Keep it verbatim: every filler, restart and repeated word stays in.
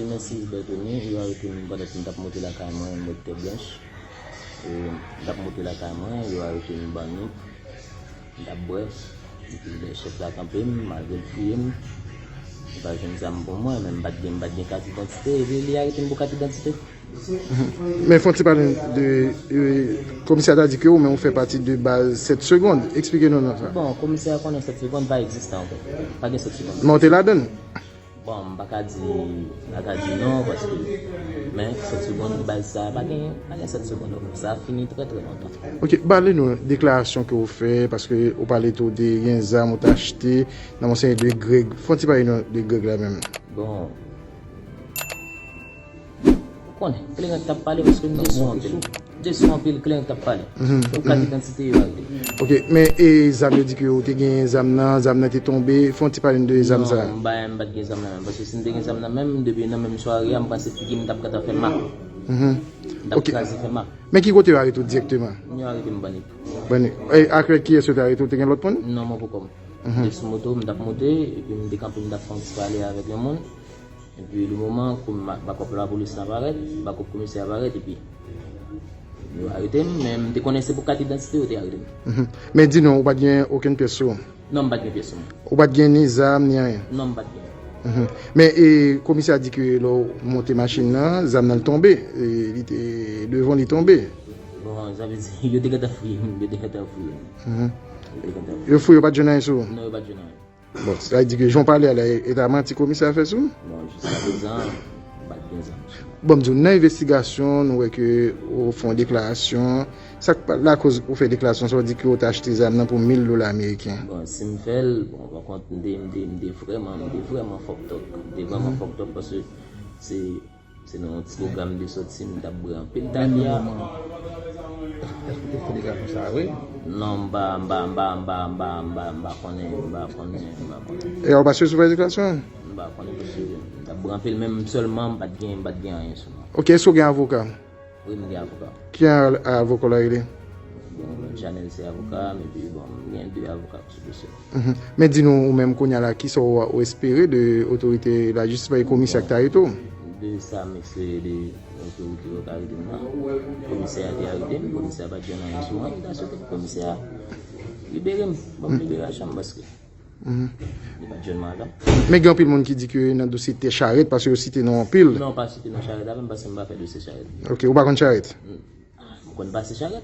Mèsi Bertony, yo arete m pandan m t ap monte lakay mwen, mwen te blanch. E, m t ap monte lakay mwen, yo arete m bann nip, m t ap bwè. Epi lè chèf la kanpe m, malgre l fouye m, li pa jwenn zam pou mwen, men m pa t gen, m pa t gen kat idantite, epi li arete m pou kat idantite. Men fò w ti pale de e, komisè a ta di ke ou menm ou fè pati de baz sèt segonn. Eksplike nou nan sa. Bon, komisè a konnen sèt segonn pa egziste ankò. Pa gen sèt segonn. Men ou te ladann. Bon, m pa ka di, m pa ka di non, paske, men sèt segonn, baz sa, pa gen, pa gen sèt segonn non. Sa fini trè, trè lontan. Ok, pale nou deklarasyon ke ou fè, paske ou pale tou de gen zam ou t achte nan Monseyè de Greg. Fò w ti pale nou de Greg la menm. Bon. Ou konnen, kleren k t ap pale, paske m desou anpil. Desou anpil, kleren k t ap pale. Ou kat idantite yo ale. Ok, men e zam yo di ke ou te gen zam nan, zam nan te tonbe, fò w ti pale nou de zam sa. Non, m pa, m pa t gen zam nan menm, paske si m te gen zam nan menm, depi nan menm sware a, m panse figi m t ap gentan fè ma. M t ap kraze fè ma. Men ki kote yo arete w dirèkteman? Yo arete m Bannik. Bannik. E avèk kiyès yo te arete w? Te gen lòt moun? Non, mwen poko m. M te sou moto, m t ap monte, epi m te kanpe, m t ap fè yon ti pale avèk yon moun. Epi le moman, kou bakòp lapolis la parèt, bakòp komisè a parèt, epi yo arete m, men m te konnen se pou kat idantite yo te arete m. Men di nou, ou pa t gen okenn pyès sou ou? Non, m pa t gen pyès sou mwen. Ou pa t gen ni zam, ni anyen? Non, m pa t gen. Men e komisè a di ke lè w monte machin nan, zam nan l tonbe, e, li te devan li tonbe. Bon, sa vle di, yo te gentan fouye m, yo te gentan fouye m. Yo te gentan fouye m. Yo fouye, yo pa t jwenn anyen sou ou? Non, yo pa t jwenn anyen. Bon, sa vle di ke jan w pale a la, e ta manti komisè a fè sou ou? Bon, jiska prezan, m pa t gen zam sou mwen. Bon, m di w, nan envestigasyon, nou wè ke ou fè yon deklarasyon. Sa k lakòz ou fè deklarasyon sa, ou di ke ou t achte zam nan pou mil dola ameriken? Bon, si m fè l, bon, pa kont, m te, m te, m te vrèman, m te vrèman fucked up. M te vrèman fucked up paske se, se nan yon ti pwogram de sòti, m t ap bwè anpil tafya. Èske w te fè deklarasyon sa a vre? Non, m pa, m pa, m pa, m pa, m pa, m pa, m pa konnen, m pa konnen, m pa konnen. E ou pa sou fè deklarasyon? M pa konnen paske m t ap bwè anpil, men m sèlman, m pa t gen, m pa t gen anyen sou mwen. Ok, èske w gen avoka? Wi, m gen avoka. Ki avoka w rele? Bon, Janel se avoka m, epi bon, m gen de avoka sou dosye. Men di nou, ou menm kounye a la, kisa w, ou espere de otorite lajistis, pa komisè k ta arete w? De sa m espere de otorite yo ka arete m nan. Komisè a te arete m, komisè a pa t jwenn anyen sou mwen, m ta swete pou komisè a libere m, ban m liberasyon m paske li pa t jwenn mwen avan. Men gen anpil moun ki di ke nan dosye tè charèt, paske yo site non anpil. Non, pa site non charèt avè m, paske m pa fè dosye charèt. Ok, ou pa konn charèt? M konn pase charèt.